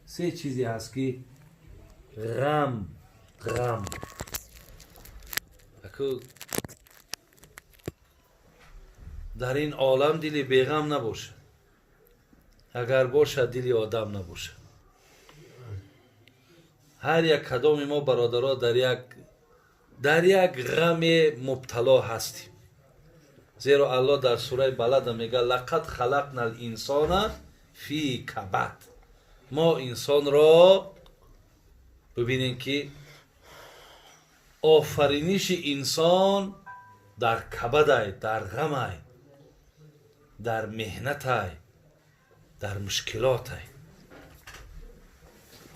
Се чизе ҳаст, ки ғам, ғам аку дар ин олам дили беғам набошад, агар бошад, дили одам набошад. Ҳар як кадоми мо, бародаро, дар як ғаме мубтало ҳастем, зеро Аллоҳ дар сураи Балада мега: «Лақад халақна л-инсона фи кабад». Мо инсонро бибинем, ки офариниши инсон дар кабадай, дар ғамай, дар меҳнатай, дар мушкилотай.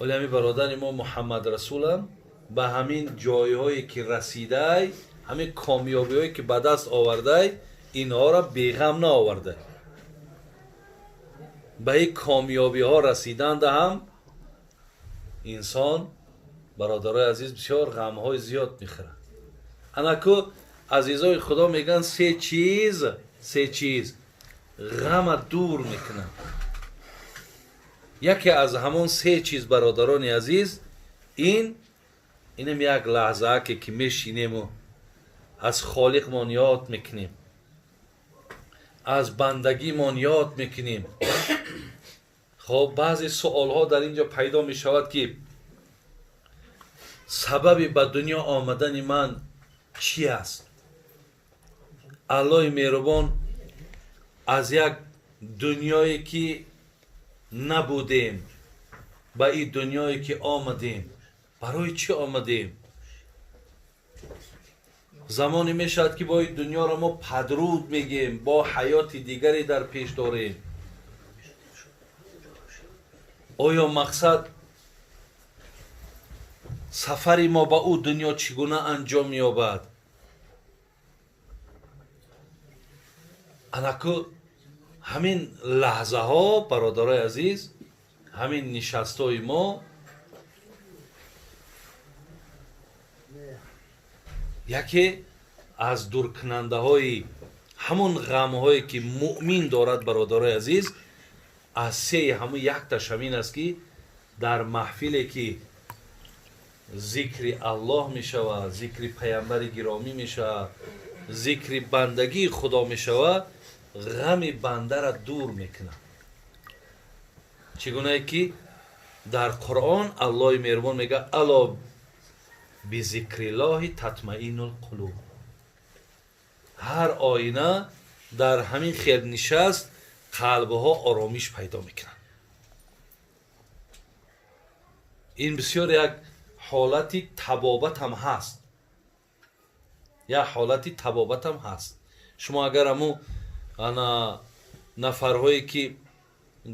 Ҳоли ҳамин бародари мо Муҳаммад Расулам ба ҳамин ҷойҳое ки расидай, ҳамин комёбиҳое ки ба даст овардай, инҳоро беғам наоварда. Ба ин комёбиҳо расиданда ҳам инсон, бародарои азиз, бисёр ғамҳои зиёд мехӯрад. Анаку, азизои Худо, мегӯянд, се чиз, се чиз ғама дур мекунад. Яке аз ҳамон се чиз, бародарони азиз, ин инам як лаҳзааке ки мешинему аз Холиқмон ёд мекунем, аз бандагимон ёд мекунем. Хоб, баъзе суолҳо дар ин ҷо пайдо мешавад, ки сабаби ба дунё омадани ман чӣ аст? Аллоҳи меҳрубон аз як дунёе ки набудем ба ин дунёе ки омадем, барои чӣ омадем? Замоне мешавад, ки бо ин дунёро мо падруд мегӯем, бо ҳаёти дигаре дар пеш дорем. Оё мақсад сафари мо ба ӯ дунё чӣ гуна анҷом меёбад? Анаку, ҳамин лаҳзаҳо, бародарои азиз, ҳамин нишастҳои мо яке аз дуркунандаҳои ҳамон ғамҳое ки муъмин дорад, бародарои азиз, аз сеи ҳамун якташ ҳамин аст, ки дар маҳфиле ки зикри Аллоҳ мешавад, зикри паямбари гиромӣ мешавад, зикри бандагии Худо мешавад, ғами бандара дур мекунад. Чӣ гунае ки дар Қуръон Аллоҳи меҳрубон мегӯяд: «Ало бизикриллоҳи татмаину лқулуб». Ҳар оина дар ҳамин хел нишаст қалбҳо оромиш пайдо мекунанд. Ин бисёр як ҳолати табобатам ҳаст, як ҳолати табобатам ҳаст. Шумо агар ҳамун ана нафарҳое ки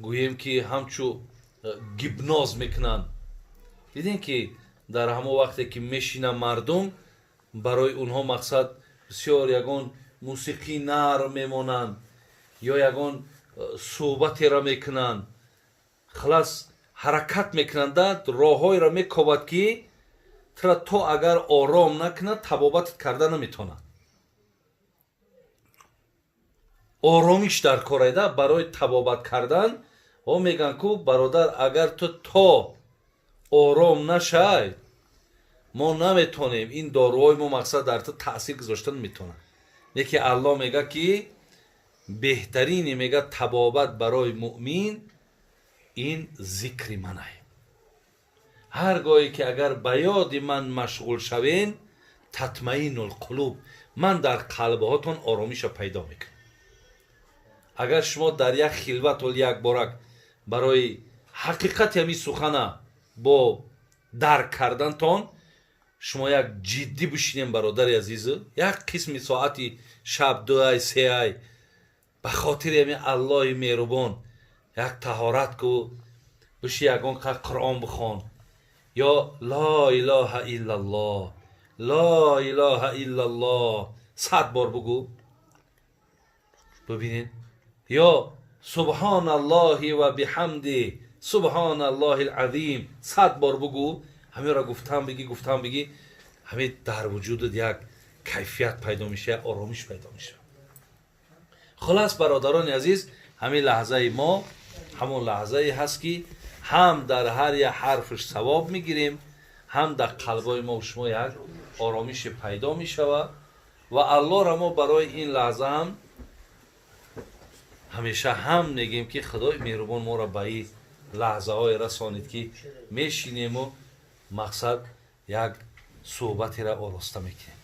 гӯем ки ҳамчу гипноз мекунанд, дидем ки дар ҳамон вақте ки мешинанд мардум, барои онҳо мақсад бисёр ягон мусиқии нарм мемонанд ё ягон суҳбатеро мекунанд, халас, ҳаракат мекунанда, роҳҳоеро мекобад, ки тура то агар ором накунад, табобатат карда наметавонад. Оромиш дар кор айда барои табобат кардан. О, мегӯянд ку, бародар, агар ту то ором нашай, мо наметонем, ин доруҳои мо мақсад дар ту таъсир гузошта наметавонад. Леки Аллоҳ мега, ки беҳтарине, мега, табобат барои муъмин ин зикри манай. Ҳар гоҳе ки агар ба ёди ман машғул шавен, татмаину лқулуб, ман дар қалбҳотон оромиша пайдо мекунам. Агар шумо дар як хилват ҳол як борак барои ҳақиқати ҳамин сухана бо дарк кардантон шумо як ҷиддӣ бишинем, бародари азизу, як қисми соати шаб, дуай, сеай, ба хотири ҳамин Аллоҳи меҳрубон як таҳорат ку, биши, ягон қад Қуръон бихон ё «Ло илоҳа иллаллоҳ, ло илоҳа иллаллоҳ» 100 бор бугӯ, бибинед, ё «Субҳоналлоҳи ва биҳамди, субҳоналлоҳи алазим» 100 бор бугӯ. Ҳаминро гуфтан бигӣ, гуфтан бигӣ, ҳамин дар вуҷудат як кайфият пайдо мешава, як оромиш пайдо мешава. Хулас, бародарони азиз, ҳамин лаҳзаи мо ҳамон лаҳзае ҳаст, ки Ҳам дар ҳар як ҳарфаш савоб мегирем, ҳам дар қалбои мо шумо як оромише пайдо мешавад. Ва Аллоҳро мо барои ин лаҳза ҳам ҳамеша ҳам мегем, ки Худои меҳрубон моро ба ин лаҳзаҳое расонид, ки мешинему мақсад як суҳбатеро ороста мекунем.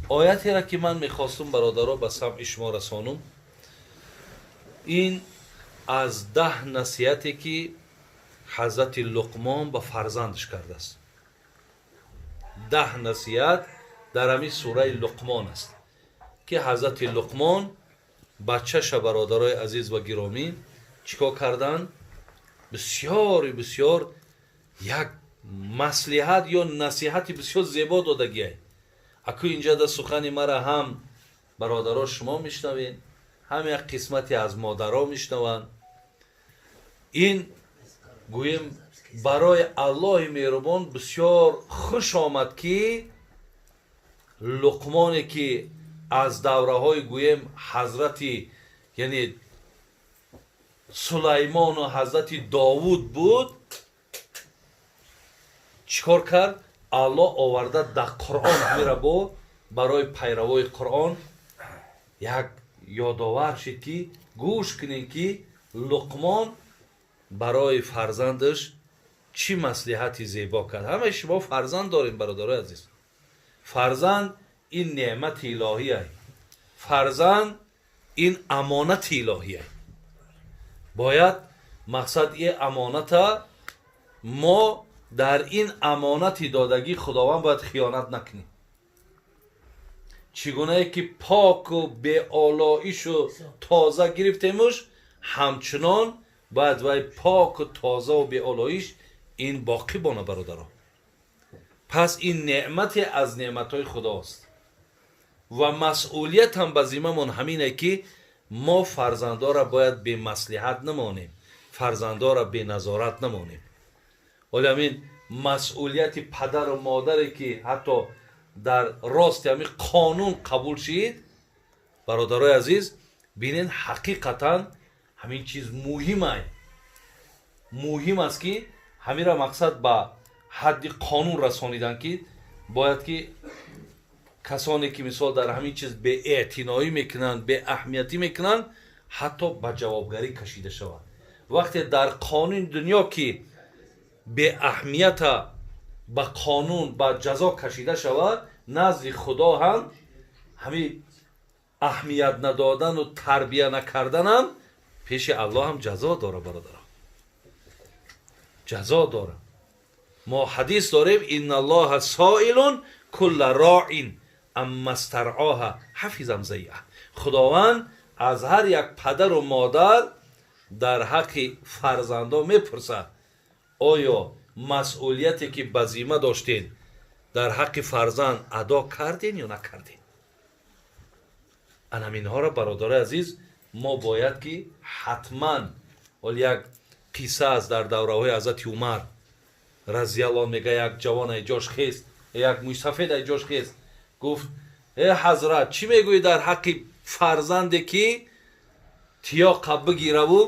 Оятеро ки ман мехостум, бародаро, ба самъи шумо расонум, ин аз 10 насиҳате, ки ҳазрати Луқмон ба фарзандаш кардааст. 10 насиҳат дар ҳамин сураи Луқмон аст, ки ҳазрати Луқмон бачаша, бародарои азиз ва гиромӣ, чӣ кор карданд? Бисёри бисёр як маслиҳат ё насиҳати бисёр зебо додагиай. Аку инҷа да сухани мара ҳам бародаро шумо мешнавед, ҳам як қисмате аз модаро мешнаванд. Ин гӯем, барои Аллоҳи меҳрубон бисёр хуш омад, ки Луқмоне, ки аз давраҳои, гӯем, ҳазрати, яъне Сулаймону ҳазрати Довуд буд, чӣ кор кард? Аллоҳ оварда дар Қуръон ҳамира бо барои пайравои Қуръон як ёдовар шид, ки гӯш кунем, ки Луқмон барои фарзандаш чӣ маслиҳати зебо кард. Ҳамаи шумо фарзанд дорем, бародарои азиз. Фарзанд ин неъмати илоҳия, фарзанд ин амонати илоҳия. Бояд мақсад и амоната мо дар ин амонати додагии Худованд бояд хиёнат накунем. Чӣ гунае ки поку беолоишу тоза гирифтемуш, ҳамчунон бояд вай поку тозаву беолоиш ин боқӣ бона, бародаро. Пас ин неъмате аз неъматҳои Худост ва масъулият ҳам ба зиммамон ҳамине, ки мо фарзандора бояд бемаслиҳат намонем, фарзандора беназорат намонем. Оли ҳамин масъулияти падару модаре, ки ҳатто дар рости ҳамин қонун қабул шид, бародарои азиз, бинед, ҳақиқатан ҳамин чиз муҳимай, муҳим аст, ки ҳамира мақсад ба ҳадди қонун расонидан, ки бояд ки касоне, ки мисол дар ҳамин чиз беэътиноӣ мекунанд, беаҳамиятӣ мекунанд, ҳатто ба ҷавобгарӣ кашида шавад. Вақте дар қонуни дунё ки беаҳамията ба қонун ба ҷазо кашида шавад, назди Худо ҳам ҳамин аҳамият надодану тарбия накарданам пеши Аллоҳ ҳам ҷазо дора, бародаро, ҷазо дора. Мо ҳадис дорем: إن الله سائل كل راع عما استرعاه حفظ أم ضيع. Худованд аз ҳар як падару модар дар ҳаққи фарзандо мепурсад: оё масъулияте, ки ба зимма доштед, дар ҳаққи фарзанд адо карден ё накарден? Анаминҳоро, бародарои азиз, мо бояд ки ҳатман. Ҳол як қисса аст дар давраҳои ҳазрати Умар разиаллоҳ. Мега, як ҷавон ай ҷош хест, як мӯйсафед ай ҷош хест, гуфт: «Э ҳазрат, чӣ мегӯӣ дар ҳаққи фарзанде, ки тиёқа бигираву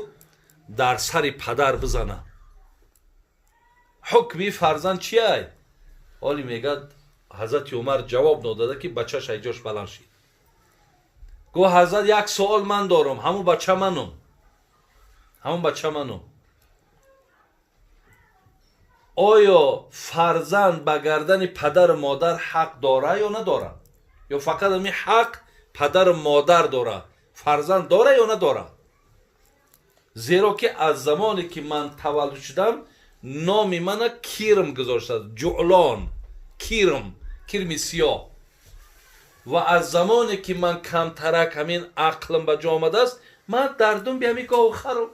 дар сари падар бизана? Ҳукми фарзанд чи ай?» Ҳоли мегӯяд, ҳазрати Умар ҷавоб нодода, ки бачаш ай ҷош баланд шид, гуфт: «Ҳазрат, як суол ман дорам. Ҳамун бача манум, ҳамун бача манум. Оё фарзанд ба гардани падару модар ҳақ дора ё надора? Ё фақат ҳамин ҳақ падару модар дора, фарзанд дора ё надора? Зеро ки аз замоне ки ман таваллуд шудам, номи мана Кирм гузоштааст, ҷуълон, кирм, кирми сиёҳ. Ва аз замоне ки ман камтарак ҳамин ақлам ба ҷо омадааст, ман дар думби ҳамин гову харум.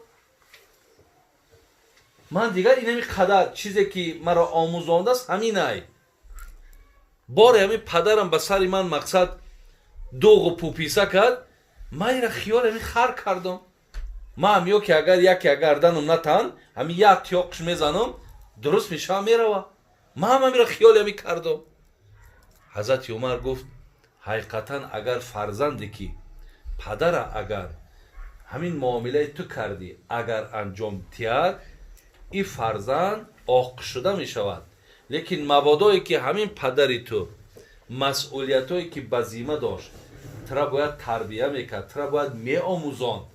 Ман дигар инами қадар чизе, ки маро омӯзондааст, ҳаминай. Боре ҳамин падарам ба сари ман мақсад дуғу пуписа кард, ман ира хиёл ҳамин хар кардам. Ман ё ки агар яке гарданам натан, ҳамин як тиёқш мезанам, дуруст мешава, мерава. Ман ҳамира хиёл ҳамин кардам». Ҳазрати Умар гуфт: «Ҳақиқатан, агар фарзанде, ки падара агар ҳамин муомилаи ту кардӣ, агар анҷом диҳад, Ин фарзанд оқ шуда мешавад. Лекин мабодое ки ҳамин падари ту масъулиятое ки ба зимма дошт, тура бояд тарбия мекард, тура бояд меомӯзонд,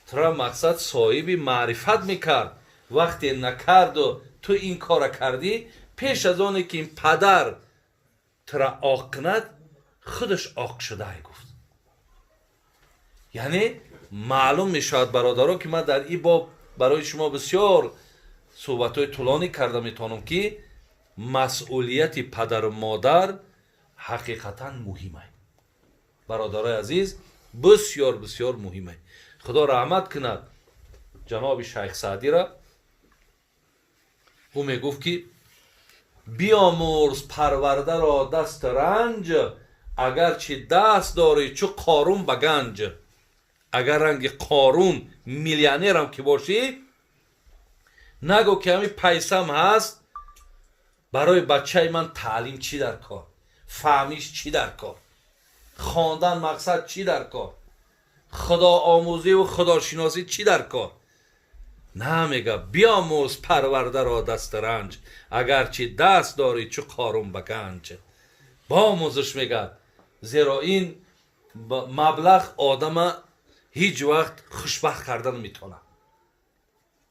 тура мақсад соҳиби маърифат мекард, вақте накарду ту ин кора кардӣ, пеш аз оне ки ин падар тура оқ кунад, худаш оқ шудаай, гуфт. Яъне маълум мешавад, бародаро, ки ман дар ин боб барои шумо бисёр суҳбатҳои тӯлонӣ карда метавонам, ки масъулияти падару модар ҳақиқатан муҳимай, бародарои азиз, бисёр бисёр муҳимай. Худо раҳмат кунад ҷаноби Шайх Саъдира. Ӯ мегуфт, ки биомӯрз парвардаро даст ранҷ, агарчи даст дорӣ чу Қорун ба ганҷ. Агар ранги Қорун миллионерам ки бошӣ, нагӯ ки ҳамин пайсам ҳаст, барои бачаи ман таълим чӣ дар кор, фаҳмиш чӣ дар кор, хондан мақсад чӣ дар кор, худоомӯзиву худошиносӣ чӣ дар кор. На, мега, биомӯз парвардаро даст ранҷ, агарчи даст дорӣ чу Қорун ба ганҷ. Боомӯзиш, мегӯяд, зеро ин маблағ одама ҳеҷ вақт хушбахт карда наметавонад.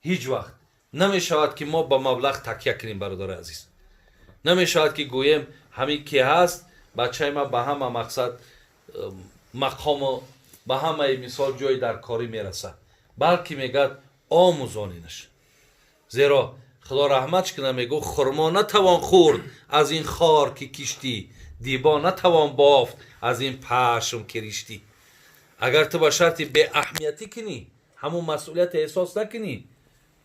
Ҳеҷ вақт намешавад, ки мо ба маблағ такя кунем, бародари азиз. Намешавад, ки гӯем ҳамин ки ҳаст, бачаи ман ба ҳама мақсад, мақому ба ҳамаи мисол ҷои дар корӣ мерасад, балки, мегӯяд, омӯзонинаш. Зеро Худо раҳматш кунад, мегӯ: хурмо натавон хӯрд аз ин хор ки киштӣ, дибо натавон бофт аз ин пашм ки риштӣ. Агар ту ба шарти беаҳамиятӣ кунӣ, ҳамун масъулияте эҳсос накунӣ,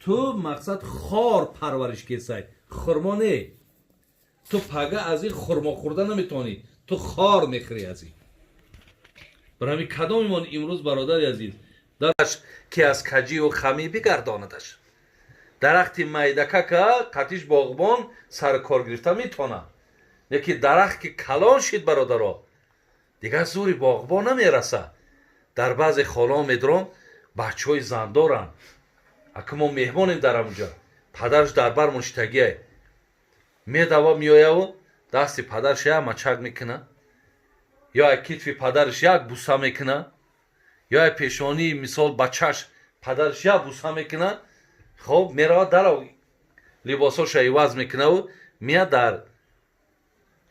ту мақсад хор парвариш кесай, хурмо не. Ту пага аз ин хурмо хӯрда наметавонӣ, ту хор мехӯрӣ аз ин. Барои ҳамин кадомимон имрӯз, бародари азиз, дараш ки аз каҷиву хамӣ бигардонадаш. Дарахти майдакака қатиш боғбон сари кор гирифта метавонад, лекин дарахт ки калон шид, бародаро, дигар зури боғбон намерасад. Дар баъзе хонаҳо медуром, бачаҳои зандоранд. Ака, мо меҳмонем дар ҳамунҷа, падараш дар бар муштагиай, медава, меояву дасти падараш як мачак мекуна, ё як китфи падараш як буса мекуна, ё як пешонии мисол бачаш падараш як буса мекуна. Хоб, меравад, дарав либосоша иваз мекунаву меяд, дар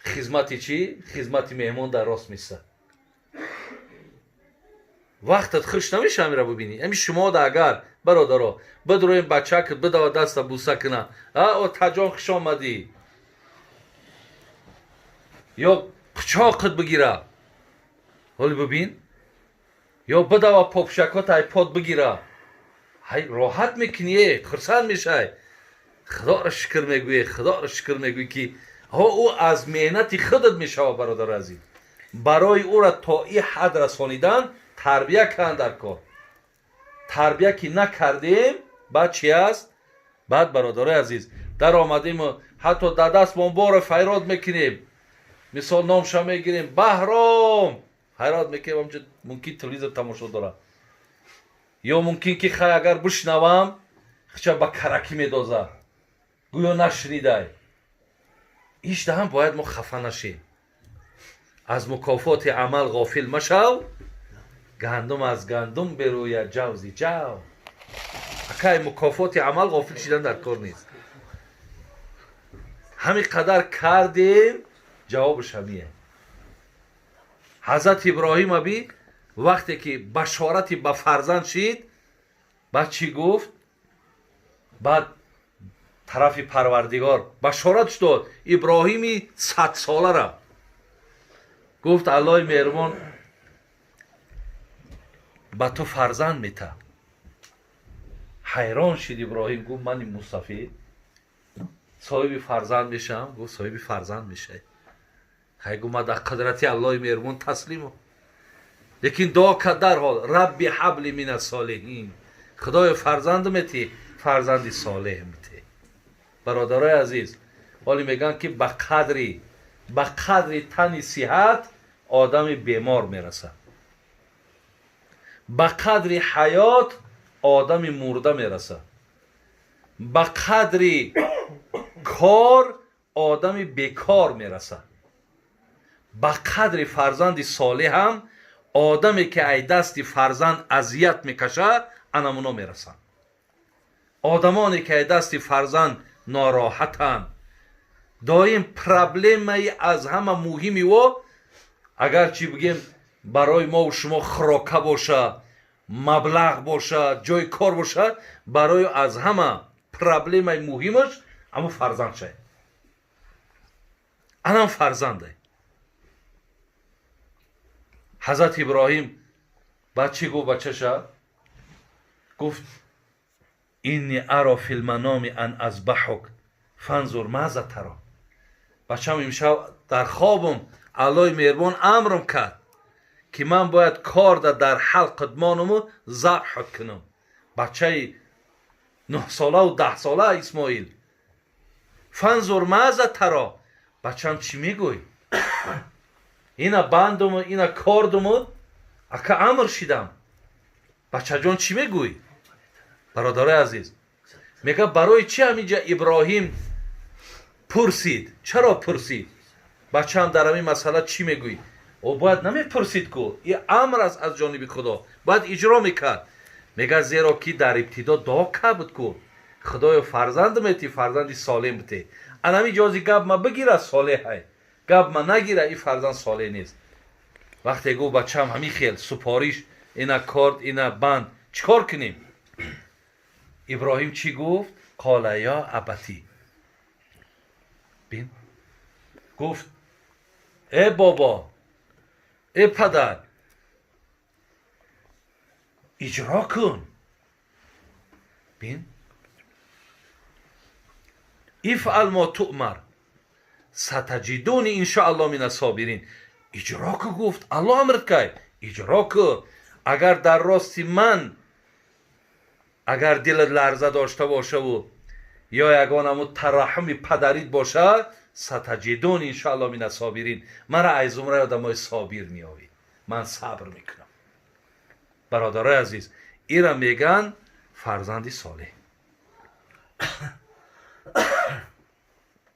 хизмати чӣ, хизмати меҳмон дар рост месад. Вақтат хуш намеша амира бубинӣ. Ами шумода агар, бародаро, бидроем, бачакат бидава, даста буса куна: «А, отаҷон, хуш омадӣ», ё қучоқат бигира, ҳоли бубин, ё бидава, попшакот айпод бигира, ҳай, роҳат мекунӣ, э хурсанд мешай, Худоро шукр мегӯе, Худоро шукр мегӯӣ, ки ҳо ӯ аз меҳнати худат мешава. Бародари азиз, барои ӯра то и ҳад расонидан тарбия кан дар кор. Тарбия ки накардем, баъд чи аст? Баъд, бародарои азиз, даромадему ҳатто дар дастмон боро файрод мекунем, мисол номша мегирем, Баҳром файрод мекунем, ҳамча мумкин телевизор тамошо дорад, ё мумкин ки хай агар бишнавам, хича ба каракӣ медозад, гӯё нашнидай. Ишдаҳам бояд мо хафа нашем. Аз мукофоти амал ғофил машав, гандум аз гандум берӯяд, ҷавзи ҷав. Акай, мукофоти амал ғофил шидан дар кор нест. Ҳамин қадар кардем, ҷавобаш ҳамие. Ҳазрати Иброҳим аби вақте ки башорати ба фарзанд шид, баъд чӣ гуфт? Баъд тарафи Парвардигор башорат дод Иброҳими 100-солара. Гуфт: «Аллоҳи меҳрубон ба ту фарзанд мета». Ҳайрон шид Иброҳим, гуфт: «Мани мусафид соҳиби фарзанд мешавам?» Гуфт: «Соҳиби фарзанд мешавӣ». Хай, гуфт, ман дар қудрати Аллоҳи меҳрубон таслиму. Лекин дуо кард дарҳол: «رب هب لي من الصالحين». Худоё, фарзанд метӣ, фарзанди солеҳ метӣ. Бародарои азиз, ҳоле мегӯянд, ки ба қадри тани сиҳат одами бемор мерасад, ба қадри ҳаёт одами мурда мерасад. Ба қадри кор одами бекор мерасад. Ба қадри фарзанди солеҳ ҳам одаме ки ай дасти фарзанд азият мекашад, анамуно мерасанд. Одамоне ки ай дасти фарзанд нороҳатанд, доим проблемаи аз ҳама муҳими о, агарчи бигем барои мову шумо хӯрока боша, маблағ боша, ҷои кор боша, барои аз ҳама проблемаи муҳимаш ҳамун фарзанд шай. Анам фарзандай. Ҳазрат Иброҳим баъд чӣ гуфт бачаша? Гуфт инни аро фил маноми ан азбаҳук фанзур маза таро. Бачам, имшаб дар хобам Аллоҳи меҳрубон амрам кард ки ман бояд корда дар ҳалқат монуму забҳат кунам. Бачаи 9-солаву 10-сола Исмоил. Фанзур маза таро. Бачам, чӣ мегӯй? Ина бандуму ина кордуму ака амр шидам. Бачаҷон, чӣ мегӯй? Бародарои азиз, мега барои чӣ ҳаминҷа Иброҳим пурсид? Чаро пурсид? Бачаам, дар ҳамин масъала чӣ мегӯй? О бояд намепурсид ку, и амр аст аз ҷониби Худо, бояд иҷро мекард. Мега зеро ки дар ибтидо дуо кард буд ку, Худоё, фарзанд метӣ, фарзанди солим бите. Анами ҷози гап ма бигира, солеҳай, гап ма нагира, и фарзанд солеҳ нест. Вақте гуфт бачаам ҳамин хел супориш, ина корд, ина банд, чӣ кор кунем? Иброҳим чӣ гуфт? Қола ё абати. Бин, гуфт э бобо, э падар, иҷро кун. Бин, ифъал мо туъмар сатаҷидуни иншоалло мина собирин. Иҷро ку, гуфт, Аллоҳ амрат кай, иҷро ку. Агар дар рости ман агар дилат ларза дошта бошаву ё ягон ҳамун тараҳуми падарит бошад, сатаҷидун иншоалло мина собирин, мара ай зумраи одамои собир меёвӣ, ман сабр мекунам. Бародарои азиз, ира меган фарзанди солеҳ,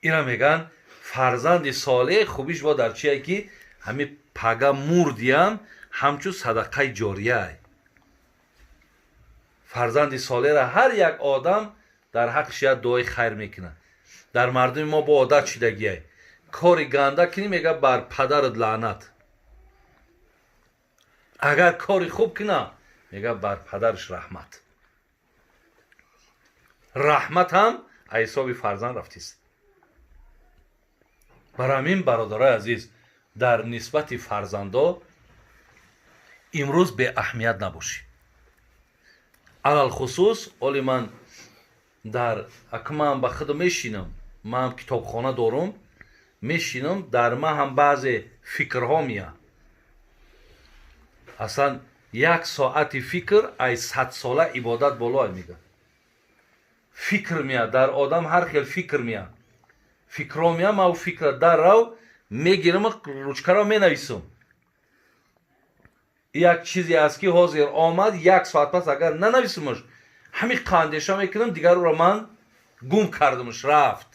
ира меган фарзанди солеҳ. Хубиш бо дар чие ки ҳами пага мурдиям ҳамчун садақаи ҷорияй. Фарзанди солеҳра ҳар як одам дар ҳаққиш як дуои хайр мекунад. Дар мардуми мо бо одат шидагиай, кори ганда кунӣ, мега бар падарат лаънат, агар кори хуб куна, мега бар падараш раҳмат. Раҳмат ҳам аз ҳисоби фарзанд рафтист. Барои ҳамин, бародарои азиз, дар нисбати фарзандо имрӯз беаҳамият набошӣ. Алалхусус оли ман дар ака ман ба худо мешинам, ман китобхона дорум, мешинам, дар ман ҳам баъзе фикрҳо меяд. Аслан як соати фикр ай 100 сола ибодат боло мега. Фикр меяд дар одам, ҳар хел фикр меяд, фикрҳо меяд. Ман фикра дар рав мегирам, ручкаро менависам. Як чизе аст ки ҳозир омад, як соат пас агар нанависимаш, ҳамин андеша мекунам, дигарро ман гум кардамаш, рафт.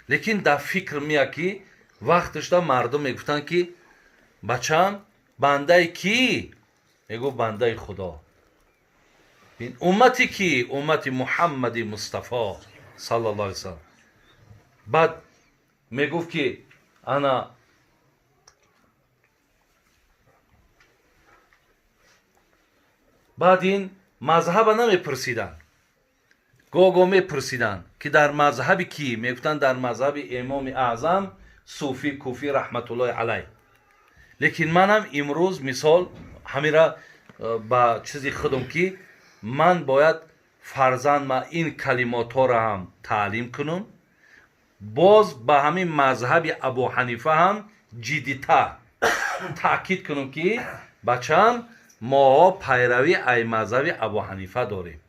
Лекин дар фикр меяд ки вақташда мардум мегуфтанд ки бачам, бандаи кӣ? Мегуфт бандаи Худо. Уммати кӣ? Уммати Муҳаммади Мустафо саллаллоҳу алайҳи васаллам. Баъд мегуфт ки ана баъд ин мазҳаба намепурсиданд, гоҳ-гоҳ мепурсиданд ки дар мазҳаби кӣ? Мегуфтанд дар мазҳаби имоми аъзам Суфӣ Куфӣ раҳматуллоҳи алайҳ. Лекин манам имрӯз мисол ҳамира ба чизи худам ки ман бояд фарзанд ма ин калимотҳоро ҳам таълим кунам, боз ба ҳамин мазҳаби Абу Ҳанифа ҳам ҷиддитар таъкид кунам ки бачам, моҳо пайравӣ ай мазҳаби Абу Ҳанифа дорем.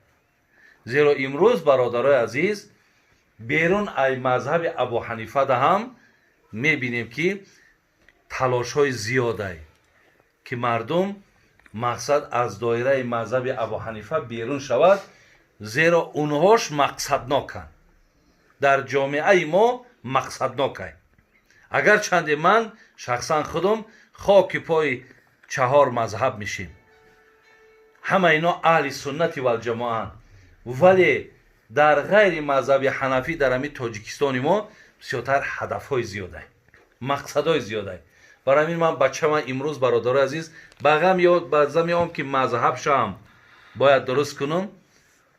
Зеро имрӯз, бародарои азиз, берун ай мазҳаби Абу Ҳанифада ҳам мебинем ки талошҳои зиёдай ки мардум мақсад аз доираи мазҳаби Абу Ҳанифа берун шавад. Зеро онҳош мақсадноканд, дар ҷомеаи мо мақсаднокай. Агарчанде ман шахсан худам хоки пои чаҳор мазҳаб мешим, ҳама ино аҳли суннати валҷамоаанд, вале дар ғайри мазҳаби ҳанафӣ дар ҳамин Тоҷикистони мо бисёртар ҳадафҳои зиёдай, мақсадҳои зиёдай. Барои ҳамин ман бачама имрӯз, бародарои азиз, ба ғам ё ба зами он ки мазҳабшаам бояд дуруст кунам,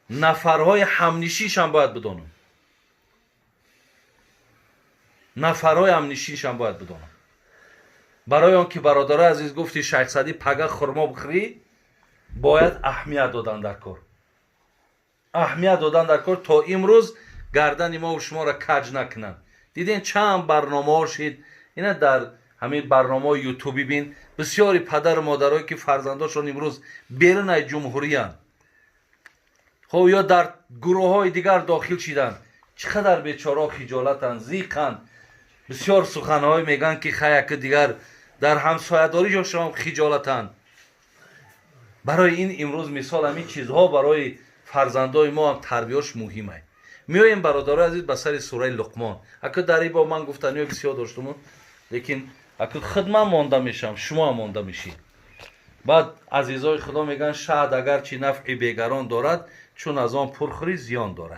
нафарҳои ҳамнишиншам бояд бидонам, нафарҳои ҳамнишиншам бояд бидонам. Барои он ки, бародарои азиз, гуфти Шайхсадӣ, пага хурмо бихӯрӣ, бояд аҳамият додан дар кор, аҳамият додан дар кор, то имрӯз гардани мову шуморо каҷ накунанд. Дидем, чанд барномаҳо шид. Ина дар ҳамин барномаҳои ютубӣ бин, бисёри падару модарое ки фарзандошон имрӯз берун аз ҷумҳуриянд, хоб, ё дар гурӯҳҳои дигар дохил шиданд, чӣ қадар бечорао хиҷолатанд, зиқанд, бисёр суханҳое мегӯянд, ки хаяки дигар дар ҳамсоядориҷошон хиҷолатанд. Барои ин имрӯз, мисол, ҳамин чизҳо барои фарзандои мо ҳам тарбиёш муҳимай. Меоем, бародарои азиз, ба сари сураи Луқмон. Аку дар ин боб ман гуфтаниҳои бисёр доштуму, лекин аку худ ман монда мешавам, шумоам монда мешед. Баъд азизои Худо мегӯянд: шаҳд агарчи нафъи бегарон дорад, чун аз он пурхӯрӣ, зиён дорад.